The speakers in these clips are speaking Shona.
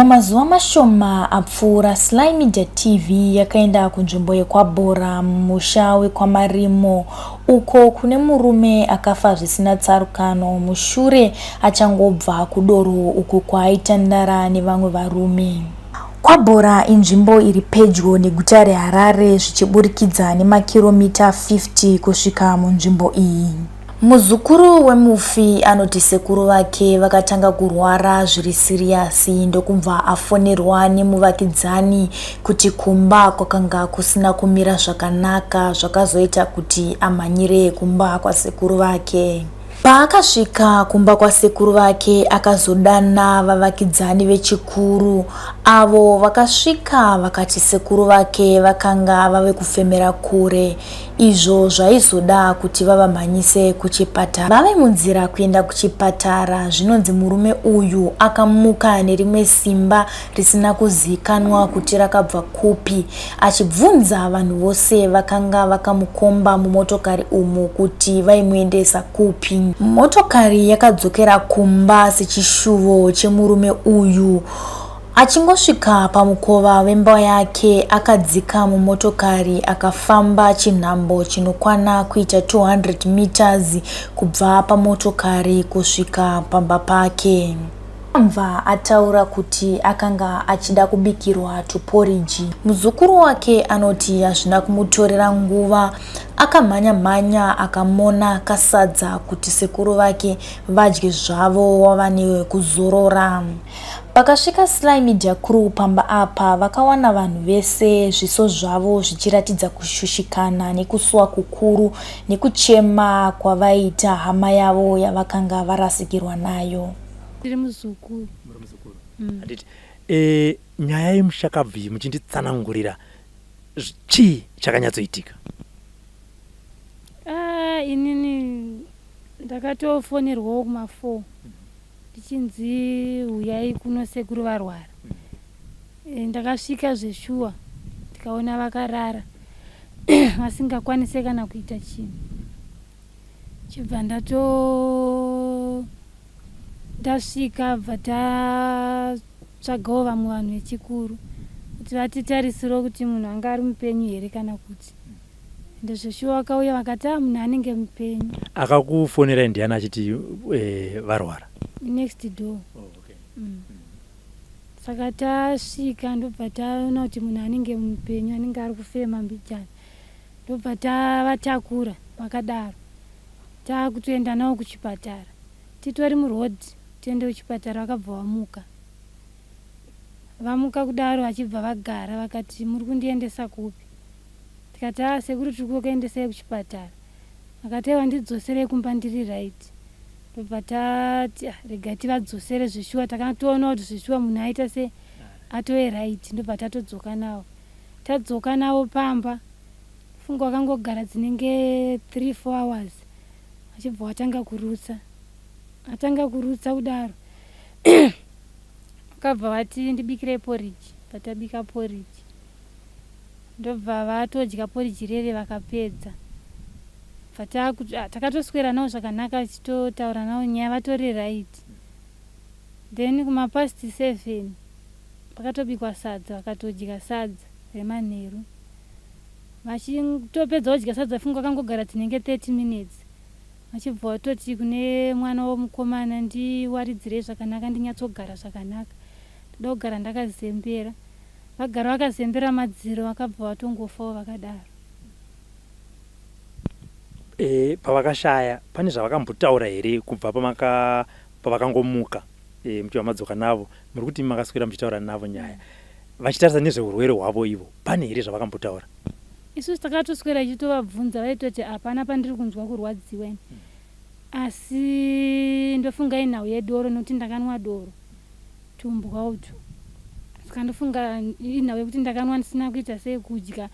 Mamazuva mashoma apfuura, Sly Media TV yakaenda kunzvimbo yekwaBhora mumusha wekwaMarimo uko kune murume akafa zvisina tsarukano mushure achangobva kudoro uko kwaaitandara nevamwe varume. KwaBhora inzvimbo iri pedyo neguta reHarare zvichiburikidza nemakiromita 50 kusvika munzvimbo iyi. Muzukuru wemufi anoti sekuru vake vakatanga kurwara zviri siriyasi ndokubva afonerwa nemuvakidzani kuti kumba kwakanga kusina kumira zvakanaka zvakazoita kuti amhanyire kumba kwasekuru vake. Paakasvika kumba kwasekuru vake akazodana vavakidzani vechikuru avo vakasvika vakati sekuru vake vakanga vave kufemera kure izvo zvaizoda kuti vavamhanyise kuchipatara. Vave munzira kuenda kuchipatara, zvinonzi murume uyu akamuka nerimwe simba risina kuzikanwa kuti rakabva kupi achibvunza vanhu vose vakanga vakamukomba mumotokari umu kuti vaimuendesa kupi. Motokari yakadzokera kumba sechishuvo chemurume uyu. Achingosvika pamukova wemba yake, akadzika mumotokari akafamba chinhambo chinokwana kuita 200 meters kubva pamotokari kusvika pamba pake. Akabva ataura kuti akanga achida kubikirwa tuporiji. Muzukuru wake anoti hazvina kumutorera nguva, akamhanya-mhanya akamona kasadza kuti sekuru vake vadye zvavo wavane kuzorora. Pakasvika Sly Media Crew pamba apa vakawana vanhu vese zviso zvavo zvichiratidza kushushikana nekusuwa kukuru nekuchema kwavaiita hama yavo yavakanga varasikirwa nayo. Ndiri muzukuru. Muri muzukuru. Handiti e, nyaya yemushakabvu iyi muchinditsanangurira chii chakanyatsoitika? Ah, inini ndakatofonerwawo kuma 4 ndichinzi huyai kuno sekuru varwara. E, ndakasvika zveshuwa ndikaona vakarara vasingakwanise kana kuita chinhu. Chibva ndato ndasvika bva tatsvagawo vamwe vanhu vechikuru kuti vatitarisiro kuti munhu anga ari mupenyu here kana kuti ende zveshuwa vakauya vakati a ah, munhu anenge mupenyu. Akakufonerai ndiani achiti eh, varwara? Next door. Oh, okay. Mm. Saka tasvika ndobva taona kuti munhu anenge mupenyu anenge ari kufema mbijana. Ndobva tavatakura vakadaro takutoenda navo kuchipatara. Titori muroad tiende kuchipatara vakabva vamuka. Vamuka kudaro vachibva vagara vakati muri kundiendesa kupi? Tikati haa sekuru tiri kukuendesai kuchipatara. Vakati aiwa ndidzoserei kumba ndiri right. Ndobva tati ah, rega tivadzosere zveshuwa takatoona kuti zveshuwa munhu aita se atove right ndobva tatodzoka navo. Tadzoka navo pamba funga wakangogara dzinenge 3 4 hours achibva watanga kurutsa. Atanga kurutsa kudaro vakabva vati ndibikirei porridge patabika porridge ndobva vatodya porridge rere vakapedza bva ah, takatoswera navo zvakanaka tichitotaura navo nyaya vatori right then kumapast seven Pakatobikwa sadza vakatodya sadza remanheru. Vachitopedza kudya sadza funga vakangogara dzinenge 30 minutes vachibva vatoti kune mwana womukomana ndiwaridzirei zvakanaka ndinyatsogara zvakanaka ndoda kugara ndakazembera. Vagara vakazembera madziro vakabva vatongofawo vakadaro. E, pavakashaya pane zvavakambotaura here kubva pamaka pavakangomuka? E, muchibva madzoka navo muri kuti makaswera muchitaura navo nyaya vachitarisa nezveurwere hwavo ivo pane here zvavakambotaura? Isusu takatoswera ichitovabvunza vaitoti hapana pandiri kunzwa kurwadziwa ini asi ndofunga inhau yedoro nekuti ndakanwa doro tumbwa utwu saka ndofunga inhau yekuti ndakanwa ndisina kuita sei kudya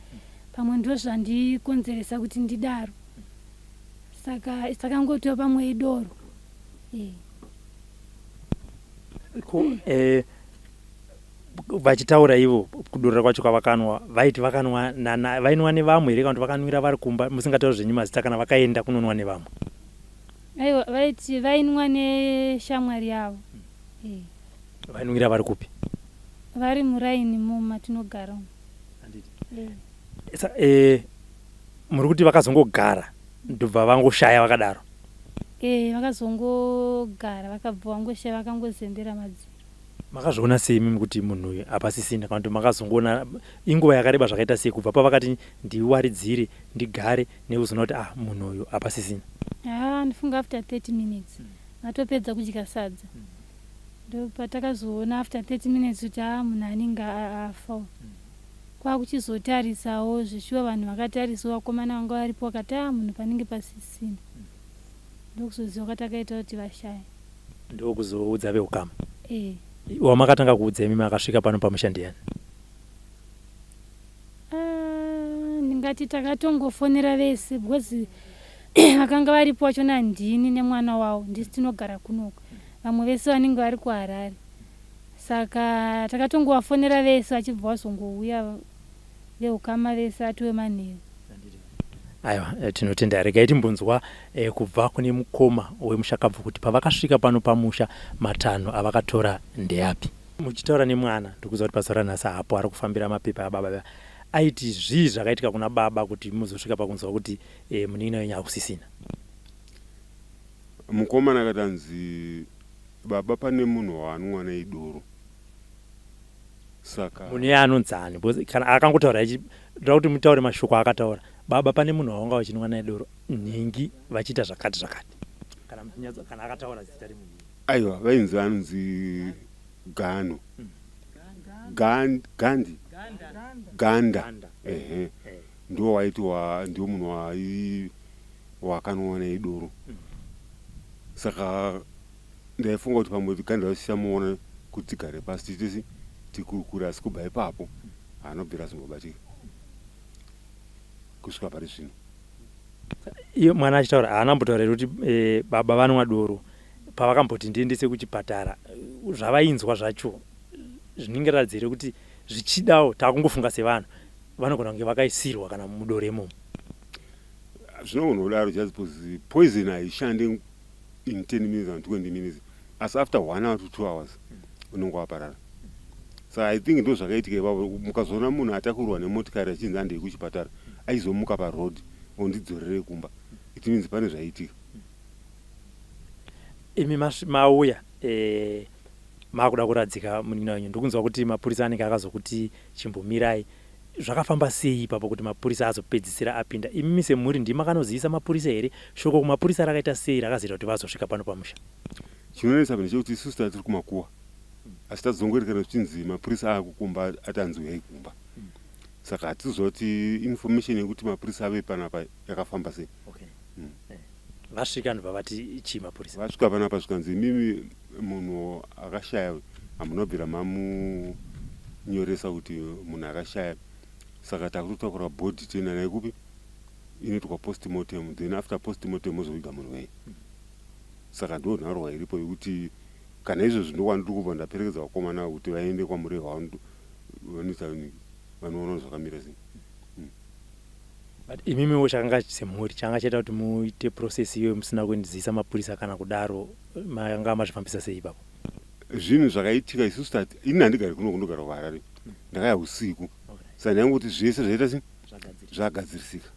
pamwe ndozvandikonzeresa kuti ndidaro saka takangotiwa pamwe idoro e. Ko, eh, vachitaura ivo kudorora kwacho kwavakanwa vaiti vakanwa nana vainwa nevamwe here kana kuti vakanwira vari kumba musingatauri zvenyu mazita kana vakaenda kunonwa nevamwe? Aiwa vaiti vainwa neshamwari yavo. Eh. Vainwira vari kupi? Vari muraini mo matinogara umu. Handiti. Eh. Sa, eh, muri kuti vakazongogara ndobva vangoshaya vakadaro? Eh, vakazongogara vakabva vangoshaya vakangozembera madziro. Makazviona sei imimi kuti munhu uyu hapasisina kana kuti makazongoona inguva yakareba zvakaita sei kubva pavakati ndiwaridzire ndigare nekuzoona kuti ah munhu uyu hapasisina? Haa ndifunga after 30 minutes vatopedza kudya sadza ndopatakazoona after 30 minutes kuti haa munhu anenge afa uyu. Kwakuchizotarisawo zveshuwa vanhu vakatarisawo vakomana vanga varipo vakati haa munhu panenge pasisina. Ndokuzoziva kwatakaita kuti vashaya. Ndokuzoudza veukama. Eh. Wamakatanga kuudza imi makasvika pano pamusha ndiyani? Ah, ndingati takatongofonera vese because vakanga varipo vachona ndini nemwana wavo ndisi tinogara kunoko vamwe vese vanenge vari kuHarare saka takatongovafonera vese vachibva vazongouya veukama vese atiwe manheru. Aiwa, tinotenda. Regai timbonzwa kubva kune mukoma wemushakabvu kuti pavakasvika pano pamusha matanho avakatora ndeapi. Muchitaura nemwana, ndikuziva kuti pazuva ranhasi hapo ari kufambira mapepa ababa. Aiti zvii zvakaitika kuna baba kuti muzosvika pakunzwa kuti munin'ina wenyu hakusisina? Mukomana akati anzi baba pane munhu waanwa naye doro saka. Munhu iye anonzi ani? Because kana akangotaura achi ndoda kuti mutaure mashoko aakataura. Baba pane munhu wawanga uchinwa naye doro nhingi vachiita zvakati zvakati. Kana muchinyatso kana akataura zita remunhu iye. Aiwa vainzi anonzi Gano. Gan, Gandhi. Ganda. Ganda. Ehe. Eh. Ndiwo waiti wa ndiwo munhu wai wakanwa naye doro. Saka ndaifunga kuti pamwe Ganda vachichamuona kuti tigare pasi tiite sei tikurukure asi kubva ipapo haana kubvira azombobatika kusvika pari zvino. Iye mwana achitaura haana kumbotaura here kuti eh, baba vanwa doro pavakamboti ndiendese kuchipatara zvavainzwa zvacho zvinenge ratidza here kuti zvichidawo takungofunga sevanhu vanogona kunge vakaisirwa kana mudoro imomo? Zvinogona kudaro just because poison haishande in 10 minutes and 20 minutes asi after 1 hour to 2 hours unenge waparara. Saka I think ndo zvakaitika ipapo. Mukazoona munhu atakurwa nemotikari achinzi handei kuchipatara aizomuka paroad ondidzorere kumba, it means pane zvaitika. Imi mauya makuda kuradzika munin'ina wenyu, ndikunzwa kuti mapurisa anenge akazokuti chimbomirai. Zvakafamba sei ipapo kuti mapurisa azopedzisira apinda? Imimi semhuri ndimi makanozivisa mapurisa here? Shoko kumapurisa rakaita sei rakazoita kuti vazosvika pano pamusha? Chinonetsa apa ndechekuti isusu tanga tiri kumakuwa asi tazongoerekana zvichinzi mapurisa aakukumba ati anzi uyai kumba. Saka hatiziva kuti information yekuti mapurisa ave panapa yakafamba sei. Okay. Vasvika ndobva vati chii mapurisa? Vasvika panapa zvikanzi imimi munhu akashaya uyu hamuna kubvira mamunyoresa kuti munhu akashaya saka takutotakura body toenda naye kupi inoitwa postmortem then after postmortem mozoviga munhu wenyu. Saka ndo nharwa iripo yekuti kana izvozvi ndokwandiri kubva ndaperekedza vakomana ava kuti vaende kwaMurehwa vanoita vanoona zvakamira sei. But imimiwo chakanga semhuri changa chaita kuti muite process iyoyo musina kuzivisa mapurisa kana kudaro manga mazvifambisa sei ipapo? Zvinhu zvakaitika isusu tati ini handigari kuno kundogara kuHarare ndakauya usiku saka ndaingoti zvese zvaita sei zvagadzirisika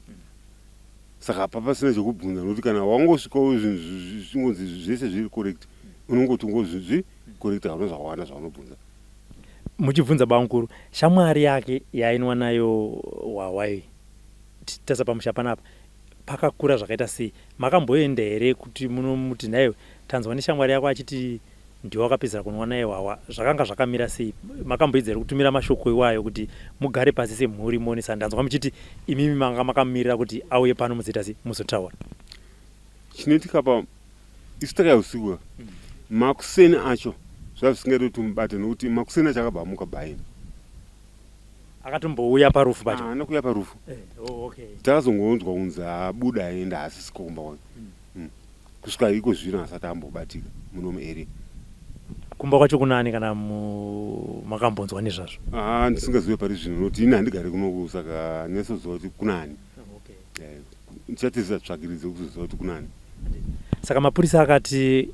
saka hapapasina chekubvunza nokuti kana wangosvikawo zvinhu zvichingonzi zvese zviri correct unongoti ngozvi correct hauna zvakawanda zvaunobvunza. Muchibvunza bamukuru shamwari yake yaainwa nayo hwahwa iyi tichitarisa pamusha panapa pakakura zvakaita sei makamboenda here kuti munomuti nhaiwe tanzwa neshamwari yako achiti ndiwe wakapedzera kunwa naye hwahwa zvakanga zvakamira sei makamboedza here kutumira mashoko iwayo kuti mugare pasi semhuri muonesana ndanzwa muchiti imimi manga makamirira kuti auye pano muzoita sei muzotaura. Chinoitika pa isu takauya usiku ka makuseni acho zvaiva zvisingaite kuti timubate nokuti makuseni acho akabva amuka bhaini. Akatombouya parufu pacho? Haana kuuya parufu. Eh, oh, okay. Takazongonzwa kunzi abuda aenda haasisiko kumba kwake. Kusvika iko zvino asati ambobatika muno muarea. Kumba kwacho kunani kana makambonzwa nezvazvo? Ah, ndisingazive pari zvino nokuti ini handigari kunoku saka handinatsoziva kuti kunani. Okay. Eh, ndichatizisa tsvakiridzo kuzoziva kuti kunani. Saka mapurisa akati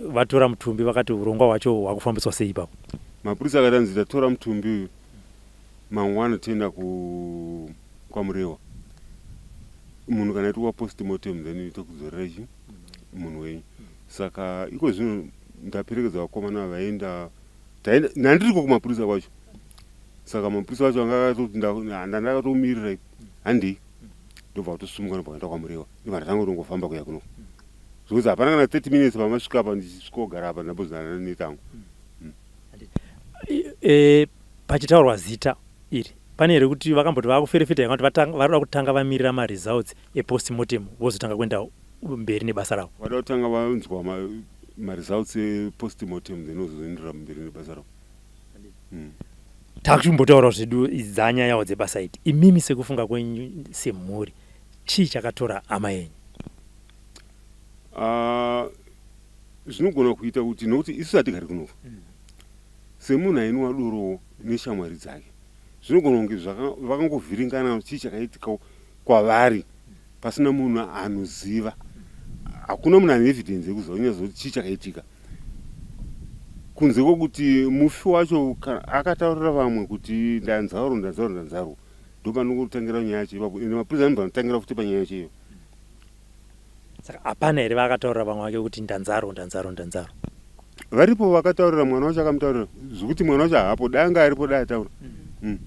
vatora mutumbi vakati urongwa hwacho hwakufambiswa sei ipapo? Mapurisa akati anzi tatora mutumbi uyu mangwana toenda ku kwaMurewa. Munhu kana aitwa postmortem then tokudzorera chi munhu wenyu. Saka iko zvino ndaperekedza vakomana vaenda taenda ndandiriko kumapurisa kwacho. Saka mapurisa wacho anga akatoti ndandakatomirira handei ndobva vatosumuka ndobva vaenda kwaMurewa ndobva ndatanga kutongofamba kuya kuno. Zvekuti hapana kana 30 minutes pamasvika apa ndichisvikogara apa ndambozana netangu. E, pachitaurwa zita iri pane here kuti vakamboti vakuferefeta here kana kuti varikuda kutanga vamirira maresults epostmortem vozotanga kuenda mberi nebasa ravo? Vada kutanga vanzwa maresults epostmortem then vozoenderera mberi nebasa ravo. Takuchimbotaurawo zvedu dzanyayawo dzebasa iti imimi sekufunga kwenyu semhuri chii chakatora hama yenyu? Ah, zvinogona kuita kuti nokuti isu hatigari kunoku semunhu ainwa dorowo neshamwari dzake zvinogona kunge vakangovhiringana chii chakaitika kwavari pasina munhu anoziva hakuna munhu ane evidence yekuziva kunyatsoziva kuti chii chakaitika kunze kwokuti mufi wacho akataurira vamwe kuti ndanzarwo ndanzarwo ndanzarwo ndopanongotangira nyaya yacho ipapo ende mapurisa anobva anotangira futi panyaya yacho iyo Saka hapana here vaakataurira vamwe vake kuti ndanzarwo ndanzarwo ndanzarwo? Varipo vakataurira mwana wacho akamutaurira zvekuti mwana wacho haapo dai anga aripo dai ataura mm.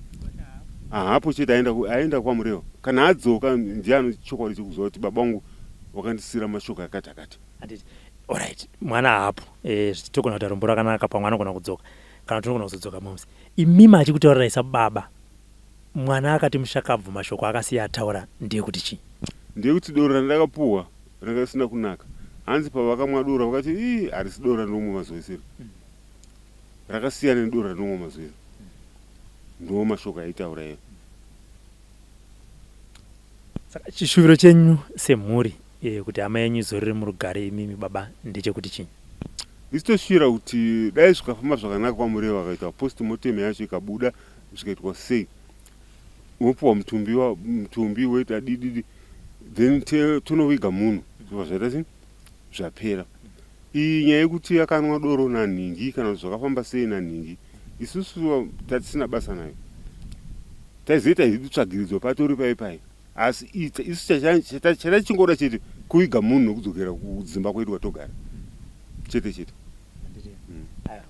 Haapo chete aenda aenda kwaMurewa kana adzoka ndiye ano chokwadi chekuziva kuti baba vangu vakandisiira mashoko akati akati. Handiti alright mwana haapo eh, togona kuita rombo rakanaka pamwe anogona kudzoka kana tinogona kuzodzoka moms imimi achikutaurirai sababa Mwana akati mushakabvu mashoko akasiya ataura ndeyekuti chii? Ndeyekuti doro randakapuhwa ranga risina kunaka. Hanzi pavakamwa doro vakati ii harisi doro randinomwa mazuva ese iri. Rakasiyana nedoro randinomwa mazuva ese. Ndiwo mashoko aitaura iye. Saka chishuviro chenyu semhuri eh, kuti hama yenyu izorore murugare imimi baba ndechekuti chii? Isu toshuvira kuti dai zvikafamba zvakanaka kwaMureva vakaita postmortem yacho ikabuda zvikaitwa sei wopuwa mutumbi mutumbi woita dididi then tonoviga munhu zvobva zvaita sei zvapera iyi nyaya yekuti akanwa doro nanhingi kana kuti zvakafamba sei nanhingi isusu tatisina basa nayo taizoita hedu tsvagiridzo patori pai pai asi isu chatachingoda chete kuviga munhu nokudzokera kudzimba kwedu kwatogara chete chete.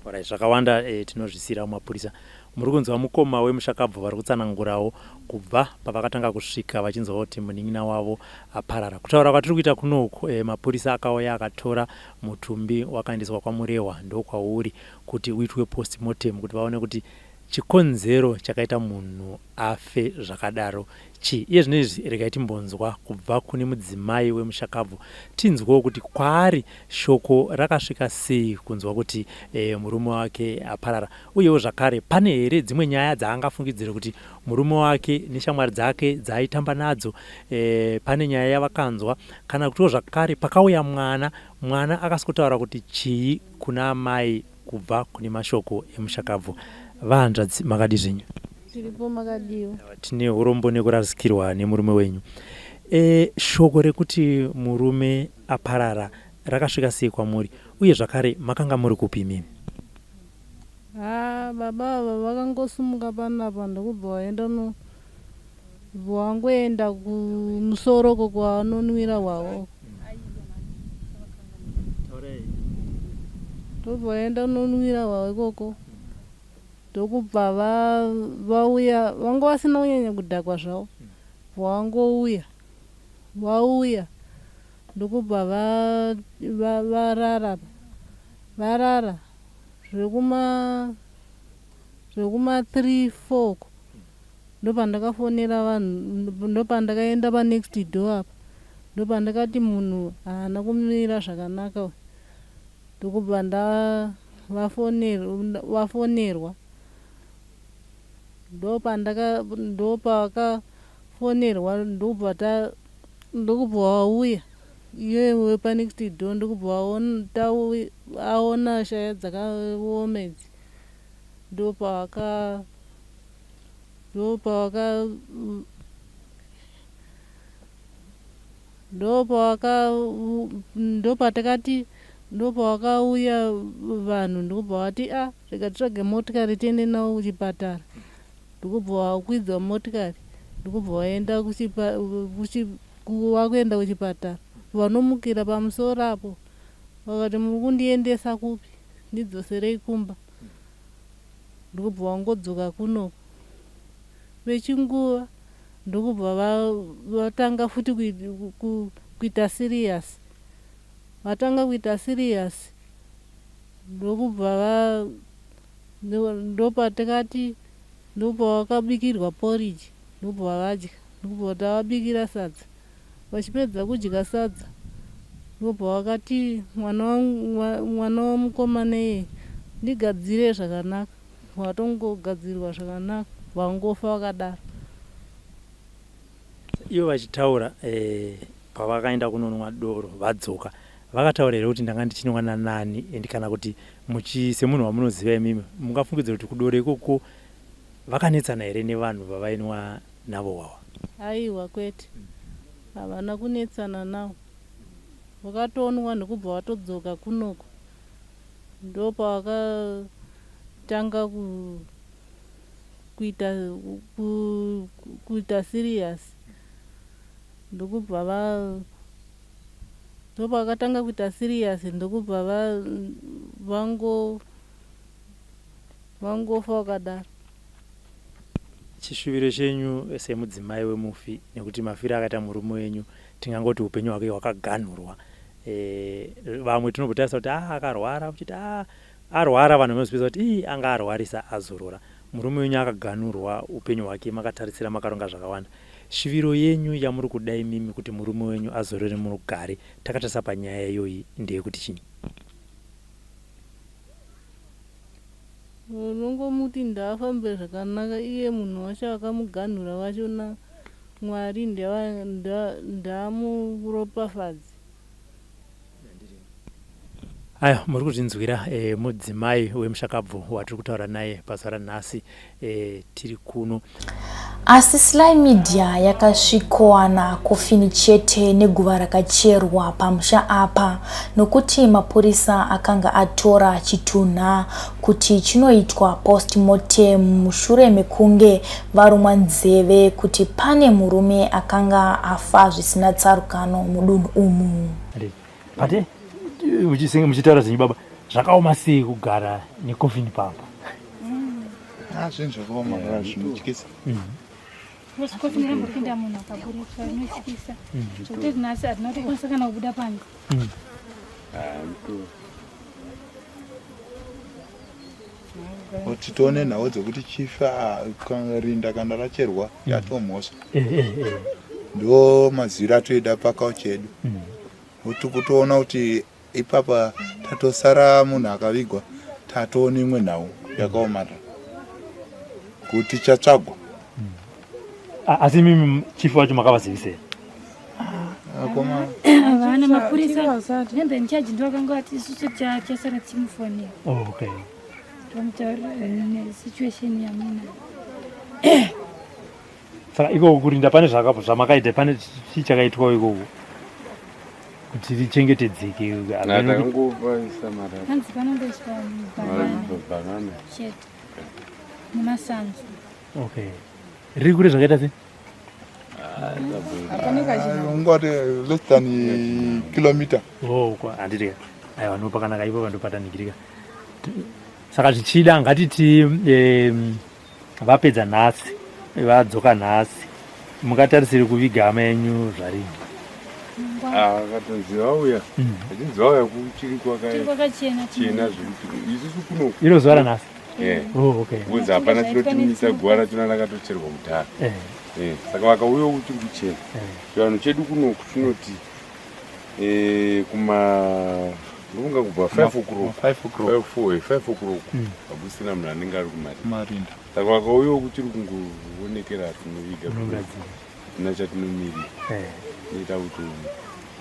Alright, zvakawanda eh, tinozvisiira mumapurisa. Muri kunzwa mukoma wemushakabvu vari kutsanangurawo kubva pavakatanga kusvika vachinzwa kuti munin'ina wavo aparara. Kutaura kwatiri kuita kunoku eh, mapurisa akauya akatora mutumbi wakaendeswa kwaMurehwa ndokwauri kuti uitwe postmortem kuti vaone kuti Chikonzero chakaita munhu afe zvakadaro chii? Iye zvino izvi regai timbonzwa kubva kune mudzimai wemushakabvu tinzwewo kuti kwaari shoko rakasvika sei kunzwa kuti e, murume wake aparara uyewo zvakare pane here dzimwe nyaya dzaangafungidzire kuti murume wake neshamwari dzake dzaaitamba nadzo e, pane nyaya yavakanzwa kana kutiwo zvakare pakauya mwana mwana akasikotaura kuti chii kuna amai Kubva kune mashoko emushakabvu. Vahanzvadzi makadii zvenyu? Tiripo makadiwa. Tine urombo nekurasikirwa nemurume wenyu. E, shoko rekuti murume aparara rakasvika sei kwamuri uye zvakare makanga muri kupi imimi? Haa baba ava vakangosimuka panapa ndokubva vaenda no Wangoenda kumusoro uko kwaanonwira hwawa uko. Ndobva vaenda kunonwira hwawa ikoko. Ndokubva vauya vanga vasina kunyanya kudhakwa zvavo. Vangouya vauya ndokubva varara varara zvekuma zvekuma 3 4 uko. Ndopandakafonera vanhu ndopandakaenda panext door apa ndopandakati munhu haana kumira zvakanaka uyu ndokubva ndavafonerwa ndopandaka ndopakafonerwa ndokubva ta ndokubva vauya iye wepanext door ndokubva aona shaya dzakaoma idzi ndopavaka Ndopawaka ndopawaka ndopatakati Ndopavakauya vanhu ndokubva vati a ah, rega titsvage motikari tiende navo kuchipatara. Ndokubva vakwidza motikari ndokubva vaenda vakuenda kuchipatara. Vanomukira pamusoro apo vakati muri kundiendesa kupi ndidzoserei kumba. Ndokubva vangodzoka kunoku. Vechinguva ndokubva vatanga futi kuita serious. Vatanga kuita serious ndokubva va ndopatakati ndopavakabikirwa porridge ndobva vadya ndobva tavabikira sadza vachipedza kudya sadza ndobva vakati mwana mwana wamukomana iyeye ndigadzire zvakanaka vatongogadzirwa zvakanaka vangofa vakadaro. Ivo vachitaura eh, pavakaenda kunonwa doro vadzoka vakataura here kuti ndanga ndichinwa nanani and kana kuti muchi semunhu wamunoziva imimi mungafungidzira kuti kudoro ikoko vakanetsana here nevanhu vavainwa navo wawa? Aiwa kwete havana kunetsana nawo vakatonwa ndokubva vatodzoka kunoko ndopavakatanga ku kuita kuita serious ndokubva va ndopavakatanga kuita serious ndokubva va vango vangofa vakadaro. Chishuviro chenyu semudzimai wemufi nekuti mafiro akaita murume wenyu tingangoti upenyu hwake hwakaganhurwa e, vamwe tinombotarisa kuti ah, akarwara uchiti ah, Arwara vanhu vanozvipedza kuti ii anga arwarisa azorora. Murume wenyu akaganurwa upenyu hwake makatarisira makaronga zvakawanda. Shuviro yenyu yamuri kuda imimi kuti murume wenyu azorore murugare takatarisa panyaya iyoyi ndeyekuti chii? Unongomuti ndaafambe zvakanaka iye munhu wacho akamuganhura wacho na Mwari ndaamuropafadze. Aya muri kuzvinzwira e, mudzimai wemushakabvu watiri kutaura naye pazuva ranhasi e, tiri kuno. Asi Sly Media yakasvikowana kofini chete neguva rakacherwa pamusha apa nokuti mapurisa akanga atora chitunha kuti chinoitwa postmortem mushure mekunge varumwa nzeve kuti pane murume akanga afa zvisina tsarukano mudunhu umu. But muchitaura zvenyu baba, zvakaoma sei kugara nekofini pamba? Ah, zvinhu zvakaoma baba, zvinotyisa. Kofini rambopinda munhu akaburitswa rinotyisa. Zvekuti nhasi hatina kutokwanisa kana kubuda panze. Kuti tione nhau dzekuti chifa rinda kana racherwa yatomhosva. Ndo maziviro atoida pakauchi yedu. Kuti kutoona kuti ipapa tatosara munhu akavigwa tatoona imwe nhau yakaomarara kuti chatsvagwa. Asi imimi chief wacho makavazivisei? Vana mapurisa hembe in charge ndo vakanga vati isusu chasara tichimufonera. Oh, okay. Tomutaurira situation yamuinayo. Saka ikoko kurinda pane zvamakaita pane chii chakaitwawo ikoko kuti richengetedzeke? Hanzi panongoiswa banana chete nemasanzu. Okay. Riri kure zvakaita sei? Ungati less than kilometer. Oh, handiti aiwa ndopakanaka ipo pandopatanhikirika. Saka zvichida ngatiti vapedza nhasi vadzoka nhasi mungatarisire kuviga hama yenyu zvarini? Akatonzi vauya achinzi vauya kuchiri kwakachena zvekuti isusu kuno iro zuva ranhasi. Oh, okay. Because hapana chinotimisa guva rachona rakatocherwa kudhara. Saka vakauya kuchiri kuchena. Chivanhu chedu kunoku chinoti kuma ndofunga kubva 5 o'clock 5 o'clock 5 5 o'clock hakusina munhu anenge ari kumarinda. Saka vakauyawo kuchiri kungoonekera tinoviga hatina chatinomirira inoita kuti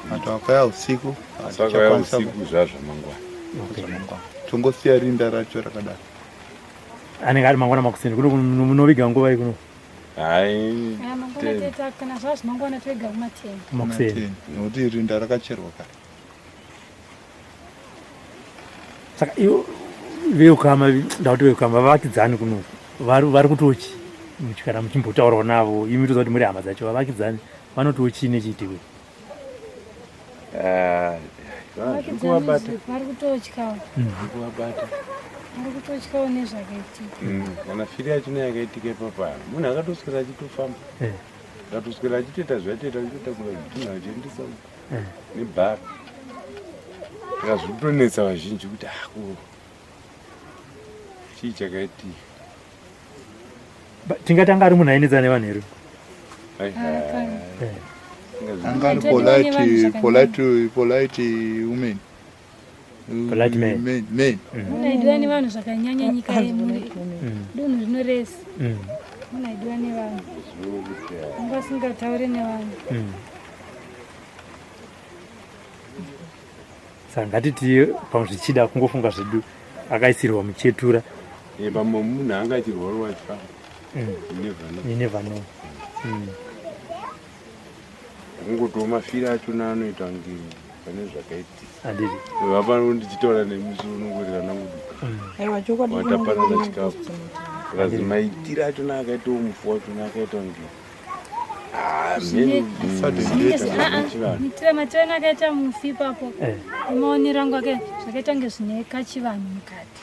Vakauya usiku vakauya usiku zvazvamangwana tongosiya rinda racho rakadaro. Anenge ari mangwana makuseni kuno munoviga nguva ikuno Hai. Mangwana teta kana zvazvo mangwana toega kuma 10. Makuseni. Nokuti rinda rakacherwa kare. Saka ivo veukama, ndakuti veukama vavakidzani kunoku vari kutochi kana muchimbotaurawo navo imi toziva kuti muri hama dzacho, vavakidzani vanotiwo chii nechiitiko? Ah, Zviri vari kutotyawo. Kuvabata. Vari kutotyawo nezvakaitika. Kana firi yachona yakaitika ipapa, munhu akatoswera achitofamba. Akatoswera achitoita zvaitoita, achitotakura zvitunha achiendesa uko nebhara. Saka zviri kutonetsa vazhinji kuti ah, ko chii chakaitika? Tingati anga ari munhu ainetsa nevanhu here? Anga ari polite, polite, polite woman. Polite man. Man, man. Munhu aidiwa nevanhu zvakanyanya nyika yemuri dunhu rino rese. Munhu aidiwa nevanhu. Anga asingataure nevanhu. Saka ngatiti pamwe zvichida kungofunga zvedu akaisirwa muchetura. Pamwe munhu anga achirwara achifamba. You never know. You never know. Kungotiwo mafiro achona anoita kunge pane zvakaitika. Handiti. Hapana ndichitaura nemusi unongoti kana kuduka. Aiwa, chokwadi. Watapanana chikafu. Kazi maitiro achona akaitawo mufu wachona akaita kunge Mitira matirano akaita mufi ipapo. Maonero angu ake zvakaita kunge zvine kachivanhu mukati.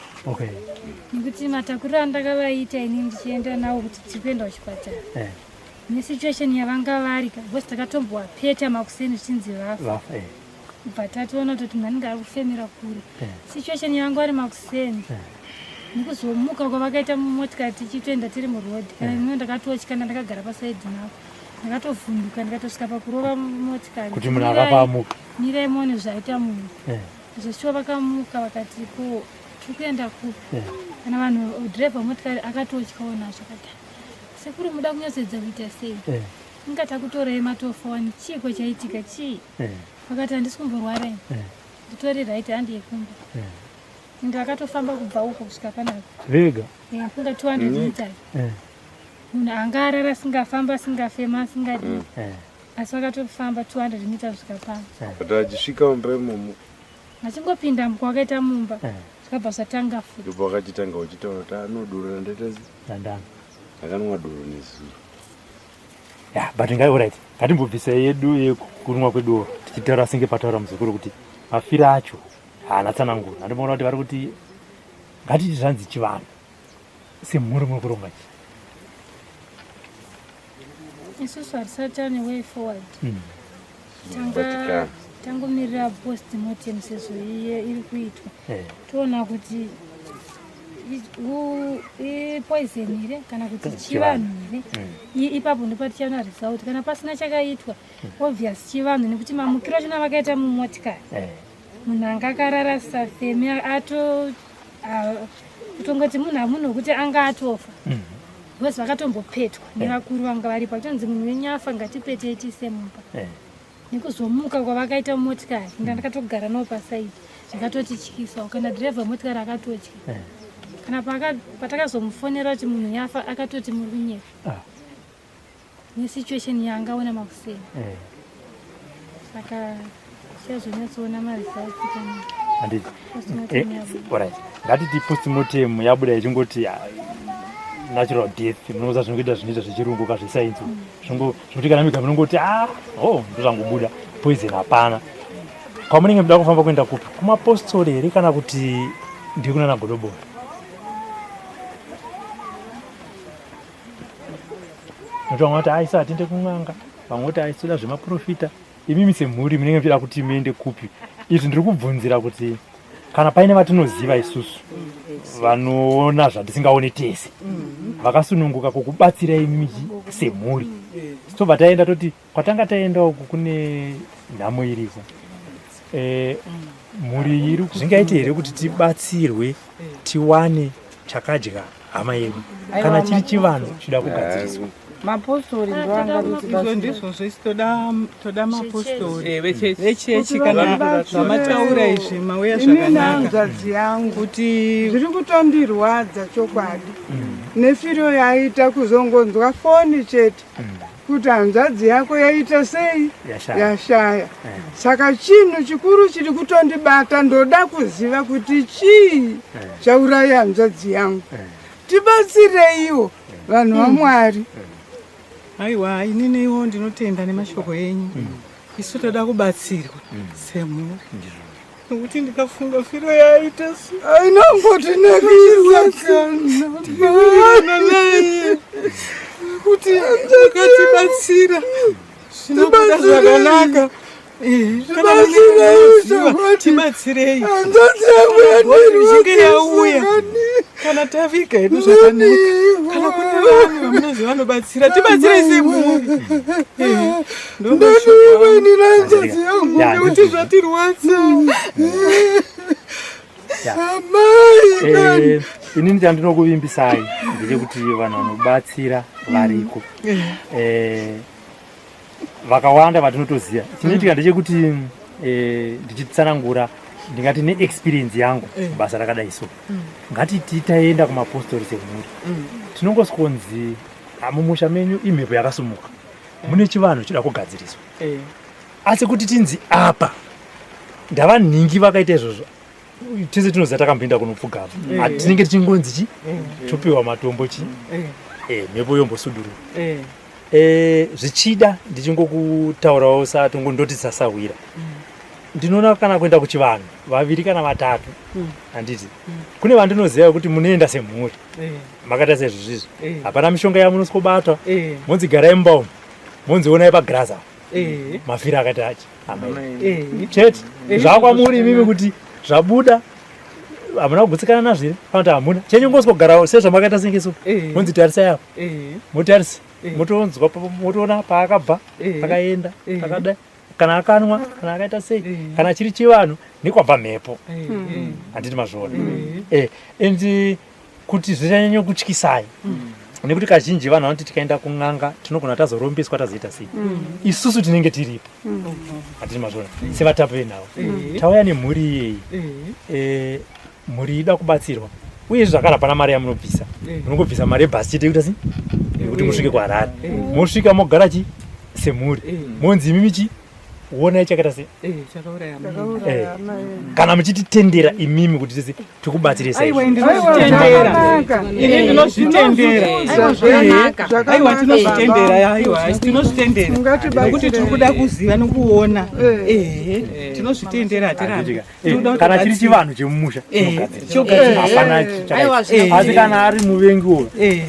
Nekuti matakuriro andakavaita ini ndichienda navo kuti tiri kuenda kuchipatara. Nesituation yavanga vari because takatombowapeta makuseni zvichinzi vafa. Vafa. Kubva tatoona kutoti munhu anenge ari kufemera kure. Situation yavanga vari makuseni. Nekuzomuka kwavakaita mumotikari tichitoenda tiri muroad. Kana inini ndakatotya ndakagara pasaidhi navo. Ndakatovhunduka ndikatosvika pakurova motikari. Kuti munhu akafa amuka. Mirai muone zvaita munhu. Zveshuwa vakamuka vakati ko tiri kuenda kupi? Kana vanhu driver wemotikari akatotyawo nazvo akati sekuru muda kunyatsoedza kuita sei? Inga takutorai matofa wani chiiko chaitika chii? Vakati handisi kumborwara ini. Nditori right handi yekumba. Ende vakatofamba kubva uko kusvika panapa. Vega? Funga 200 meters. Munhu anga arara asingafamba asingafema asingadii. Asi vakatofamba 200 meters kusvika pano. But achisvika mumba imomo. Achingopinda kwakaita mumba. Zvakabva zvatanga futi. Ndipo vakachitanga uchitaura kuti anodoro randaita sei? Ndandanga. Ndakanwa doro nezuro. Yeah, but ngai alright. Ngatimbobvisa yedu yekunwa kwedoro tichitaura senge pataura muzukuru kuti mafiro acho haana tsananguro. Handimboona kuti vari kuti ngatiti zvanzi chivanhu semhuri muri kuronga chii? Isusu hatisati tane way forward. Tangomirira post mortem sezvo iye iri kuitwa. Toona kuti ipoison here kana kuti chivanhu here. Ipapo ndipo tichaona result. Kana pasina chakaitwa obvious chivanhu nekuti mamukiro achona vakaita mumotikari. Munhu anga akarara safemi ato kutongoti munhu hamunhu wekuti anga atofa. Because vakatombopetwa nevakuru vanga varipo vachitonzi munhu wenyu afa ngatipetei tiise mumba. Nekuzomuka kwavakaita mumotikari inga ndakatogara navo pasaidi zvakatotityisawo. Kana dhirevha wemotikari akatotya. Kana patakazomufonera kuti munhu yafa akatoti muri kunyepa. Nesituation yaangaona makuseni. Saka tichazonyatsoona maresults kana Handiti. postmortem yabuda. Alright. Ngatiti postmortem yabuda ichingoti natural death, munoziva zvinongoita zvinoita zvechirungu ka zvesainzi. Zvekuti kana mega munongoti ah, oh, ndozvangobuda poison hapana. Kwamunenge muda kufamba kuenda kupi? Kumapostori here kana kuti ndiri kunana godobori? Nokuti vamwe vati aisa hatinde kun'anga, vamwe voti aisa toda zvemaprofita. Imimi semhuri munenge muchida kuti muende kupi? Izvi ndiri kubvunzira kuti kana paine vatinoziva isusu vanoona zvatisingaoni tese, vakasununguka kukubatsira imimi semhuri, tobva taenda toti kwatanga taenda uku kune nhamo iriko. Mhuri iri zvingaite here kuti tibatsirwe tiwane chakadya hama yedu? Kana chiri chivanhu chida kugadziriswa. Mapostori ndoangatibatsira. Ndizvozvo isu toda mapostori Vechechi. Vechechi, kana zvamataura izvi mauya Inini zvakanaka. Hanzvadzi yangu kuti zviri kutondirwadza chokwadi. Nefiro yaaita kuzongonzwa foni chete kuti hanzvadzi yako yaita sei yashaya eh. Saka chinhu chikuru chiri kutondibata ndoda kuziva kuti chii eh. chauraya hanzvadzi yangu eh. Tibatsireiwo vanhu vaMwari. Aiwa, ininiwo ndinotenda nemashoko enyu. Isu toda kubatsirwa semhuri nokuti ndikafunga firo yaaita so ainongotinakisa kana naye kuti akatibatsira zvinobuda zvakanaka. Tibatsirei ichinge yauya kana taviga hedu zvakanaka kana kune vanhu vamunoziva vanobatsira tibatsirei semhuri nekuti zvatirwadza. Eh, inini chandinokuvimbisai ndechekuti vanhu vanobatsira variko eh, vakawanda vatinotoziva. Chinoitika ndechekuti eh, ndichitsanangura ndingati neexperience yangu basa rakadai so ngatiti taenda kumapostori semhuri tinongoskonzi "Ah, mumusha menyu imhepo yakasumuka mune chivanhu chida kugadziriswa asi kuti tinzi apa ndava nhingi vakaita izvozvo tese tinoziva takamboenda kunopfugama hatinenge tichingonzi chi topiwa matombo chi mhepo yombosudurwa zvichida ndichingokutaurawo satongondoti sasahwira ndinoona kana kuenda kuchivanhu vaviri kana vatatu handiti kune vandinoziva kuti munoenda semhuri makaita sezvizvizvi hapana mishonga yamunosikobatwa monzi garai mumba umu monzi onai pagirazi apo mafiro akati achi amai chete zvakwamuri imimi kuti zvabuda hamuna kugutsikana nazvo here kana kuti hamuna chenyu ngoswogarawo sezvamakaita senge so monzi tarisai apo motarisa motonzwa motoona paakabva pakaenda pakadai kana akanwa kana akaita sei kana chiri chivanhu nekwabva mhepo handiti mazviona and kuti zvichanyanya kutyisai nekuti kazhinji vanhu vanoti tikaenda kun'anga tinogona tazorombeswa tazoita sei isusu tinenge tiripo handiti mazviona sevatapi venhau tauya nemhuri iyeyi mhuri ida kubatsirwa uye zvakare hapana mari yamunobvisa munongobvisa mari yebhasi chete yekuita sei yekuti musvike kuharare mosvika mogara chi semhuri monzi imimi chi wonai chakaita sei Chakauraya amai. Kana muchititendera imimi kuti tese tikubatsire sei Aiwa, ndinozvitendera ini ndinozvitendera. Zvakanaka. Aiwa, tinozvitendera, aiwa, tinozvitendera nekuti tiri kuda kuziva nokuona. Ehe, tinozvitendera, hatirambi. Handitika. Kana chiri chivanhu chemumusha chogadzirwa. Hapana Aiwa, chakaita. Asi kana ari muvengi uyo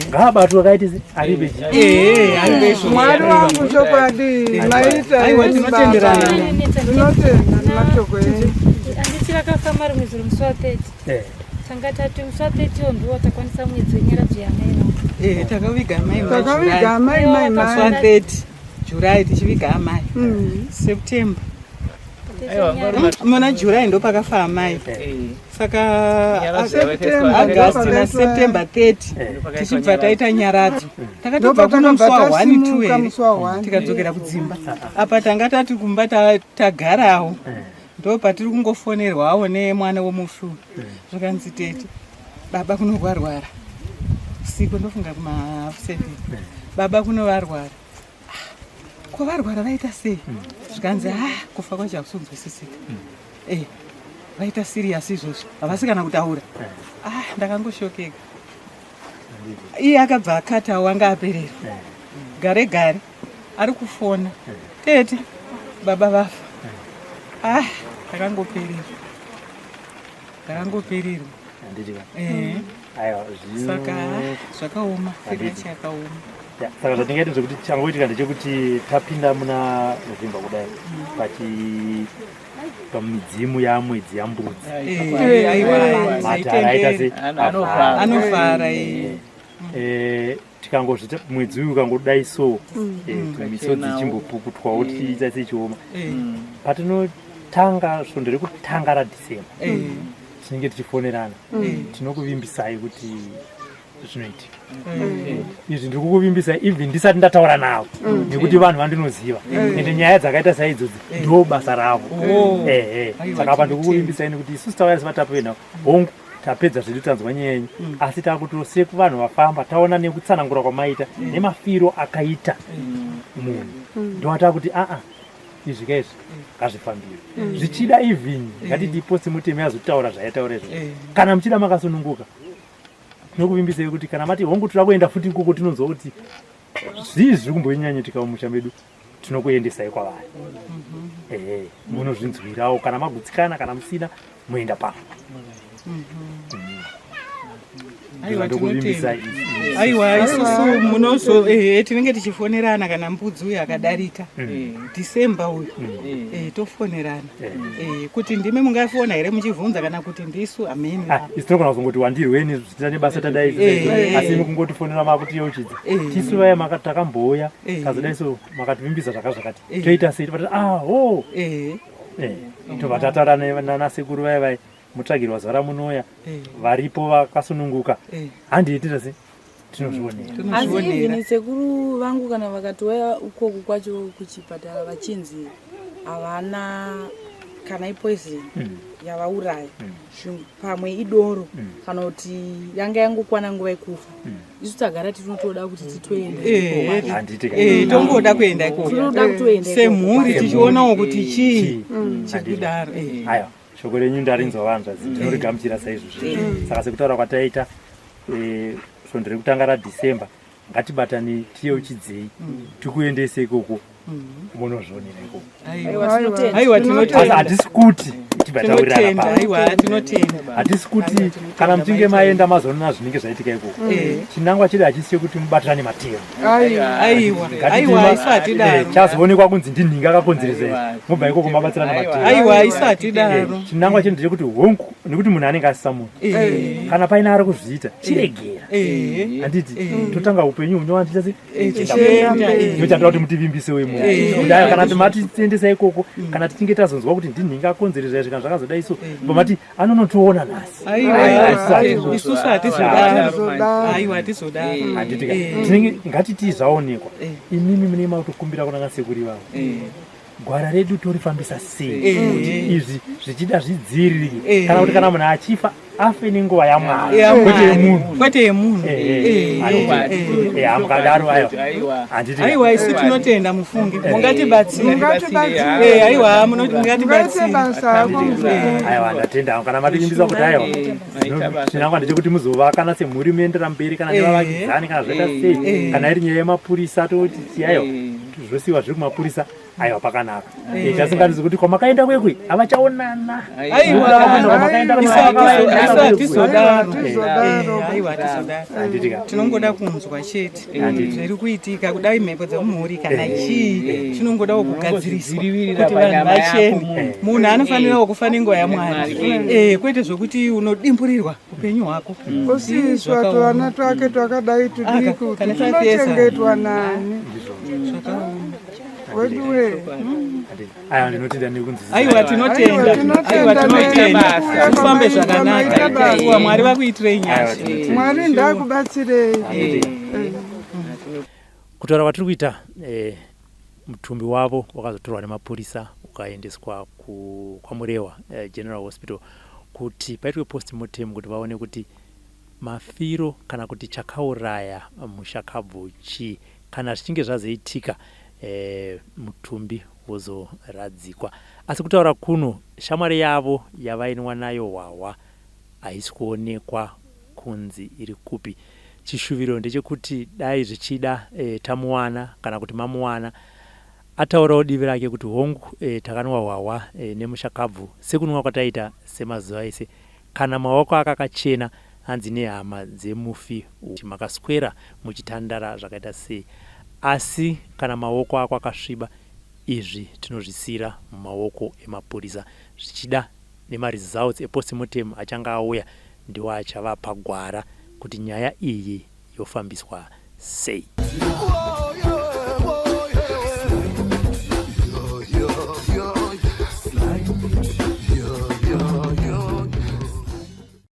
ngaabatwe akaite se aripe chi Ehe, aripe izvozvo. Mwari wangu, chokwadi maita. Aiwa, henyu tinotenderana. Baba. Tinotenda nemashoko enyu. Handiti vakafa mari mwedzi uri musi wa 30 tanga tati musi wa 30 wo ndiwo takwanisa mwedzi wenyaradzo yamai vangu. Takaviga amai muna Takaviga July. amai mai Musi wa mai 30 July tichiviga amai September muna July ndo pakafa amai saka September, August ndo na pakaitwa- September 30 tichibva taita nyaradzo. Takatobva kuno musi wa Ndopatanga 1 2 tasimuka here musi wa 1. tikadzokera kudzimba apa tanga tati kumba tagarawo ndo patiri kungofonerwawo nemwana womufi zvakanzi tete baba kunorwarwara usiku ndofunga kuma 7 baba kunovarwara. Ah, ko varwara vaita sei? Zvikanzi ah kufa kwacho hakusonzwisisika eh vaita serious izvozvo havasi kana kutaura. Ah, ndakangoshokeka. Iye akabva akatawo anga aperera gare gare ari kufona tete baba vafa. Ah, ndakangopererwa, ndakangopererwa. Handitika. Aiwa, saka zvakaoma. Handiti. Firachi yakaoma. Ya, saka zvatingaita zvekuti changoitika ndechekuti tapinda muna November kudai pachi pamidzimu yamwedzi yambudzi Aiwa, matara aita sei Anofara. Anofara, eh. Tikangozvita mwedzi uyu ukangodai so misodzi ichimbopukutwawo tichiita sechioma patinotanga svondo rekutanga raDecember tinenge tichifonerana tinokuvimbisai kuti zvinoitika izvi ndiri kukuvimbisai even ndisati ndataura navo nekuti vanhu vandinoziva ende nyaya dzakaita saidzodzi ndo basa ravo. Oh. Ehe. Aiwa, Saka apa ndikukuvimbisai nekuti isusu tauya sevatapi venhau hongu. Tapedza zvedu tanzwa nyaya yenyu mm. Asi takuto sekuvanhu vafamba taona nekutsanangura kwamaita mm. Nemafiro akaita mm. Munhu mm. Ndowatakuti aa izvi ka izvi ngazvifambire mm. Zvichida even mm. Ngatiti postmortem yazotaura zvayataura izvo mm. Kana muchida makasununguka tinokuvimbisei kuti kana mati hongu toda kuenda futi ikoko tinonzwa kuti zvii zviri kumbonyanyoitika mumusha medu tinokuendesai kwavari mhm. Ehe munozvinzwirawo kana magutsikana kana musina moenda pamwe mhm. Aiwa tinotenda. Aiwa isusu munozo ehe tinenge tichifonerana kana mbudzi uyu akadarika mm. December uyu mm. eh tofonerana eh kuti ndimi mungafona here muchivhunza kana kuti ndisu amene. Ah, isu tinogona kuzongoti wandirweni zvichita nebasa tadai asi imi kungotifonera makutiyeuchidza tisu vaya takambouya tazodai so makativimbisa zvaka zvakati toita sei tobva ah ho tobva tataura nanasekuru vaya vaya mutsvagirwa zuva ramunouya varipo vakasununguka handii tinoita sei tinozvionera asi even sekuru vangu kana vakatouya ukoku kwacho kuchipatara vachinzi havana kana ipoison mm. yavauraya mm. Pamwe idoro mm. Kana kuti yanga yangokwana nguva yekufa mm. Isu tagara tinotoda kuti titoenda eh, eh, tongoda kuenda ikoko tinoda kutoenda semhuri tichionawo kuti chii chikudaro. Aiwa shoko renyu ndarinzwa vanzvadzi tinorigamuchira saizvozvo saka sekutaura kwataita svondo rekutanga radecember ngatibatane tiyeuchidzei tikuendese ikoko munozvionera ikoko. Aiwa tinotenda. Hatisi kuti tibva Aiwa tinotenda. Hatisi kuti kana muchinge maenda mazoona zvinenge zvaitika ikoko eh. Chinangwa chedu hachisi chekuti mubatirane matero. Aiwa aiwa isu hatidaro. Eh, chazoonekwa kunzi ndinhinga akakonzeresa izvi mobva ikoko mabatirana matero. Aiwa isu hatidaro. Eh, chinangwa chedu ndechekuti hongu nekuti munhu anenge asisa munhu eh. Kana paine ari kuzviita chiregera handiti totanga upenyu hunyowani tichasi ndochatoda kuti mutivimbise imomo kuti ayo kana matiendesa ikoko mm. Kana tichinge tazonzwa kuti ndinhinga akonzeresa izvi kana zvakazodai so mm. Mati anonotiona nhasi. Isusu hatizodaro. Hatizodaro. Handitika tinenge ngatitii zvaonekwa imimi munenge makutokumbira kuna nasekuru ivavo gwara redu torifambisa sei kuti izvi zvichida zvidziviririke kana kuti kana munhu achifa afe nenguva yamwari kwete yemunhu kwete yemunhu mukadaro aiwa handiti aiwa isu tinotenda mufungi mungatibatsire aiwa mungatibatsire aiwa ndatenda kana mativimbisa kuti aiwa chinangwa ndechekuti muzovakana semhuri muendera mberi kana nevavakidzani kana zvaita sei kana iri nyaya yemapurisa toti aiwa zvosiwa zviri kumapurisa aiwa pakanaka eh. Chasinganisi kuti kwamakaenda kwekwe havachaonana. Tinongoda kunzwa chete zviri kuitika kudai mhepo dzemumhuri kana eh. chii eh. Chinongodawo kugadziriswa kuti vanhu vachene munhu anofanirawo kufa nenguva yamwari kwete zvokuti unodimburirwa upenyu hwako osiswa tuvana twake twakadai tudiki kuti tunochengetwa nani weduwe. Aiwa ndinotenda nekunzwisisa. Aiwa tinotenda. Aiwa tinotenda. Tifambe zvakanaka. Aiwa Mwari vakuitirei nyasha. Mwari ndakubatsirei. Kutaura kwatiri kuita eh, mutumbi wavo wakazotorwa nemapurisa ukaendeswa kwaMurewa eh, General Hospital kuti paitwe postmortem kuti vaone kuti mafiro kana kuti chakauraya mushakabvu chii. Kana zvichinge zvazoitika eh, mutumbi wozoradzikwa. Asi kutaura kuno shamwari yavo yavainwa nayo hwahwa haisi kuonekwa kunzi iri kupi. Chishuviro ndechekuti dai zvichida eh, tamuwana kana kuti mamuwana ataurawo divi rake kuti hongu eh, takanwa hwahwa eh, nemushakabvu sekunwa kwataita semazuva ese. Kana maoko akakachena hanzi nehama dzemufi makaswera muchitandara zvakaita sei asi kana maoko ako akasviba izvi tinozvisiira mumaoko emapurisa zvichida nemaresults epostmortem achange auya ndiwo achavapa gwara kuti nyaya iyi yofambiswa sei.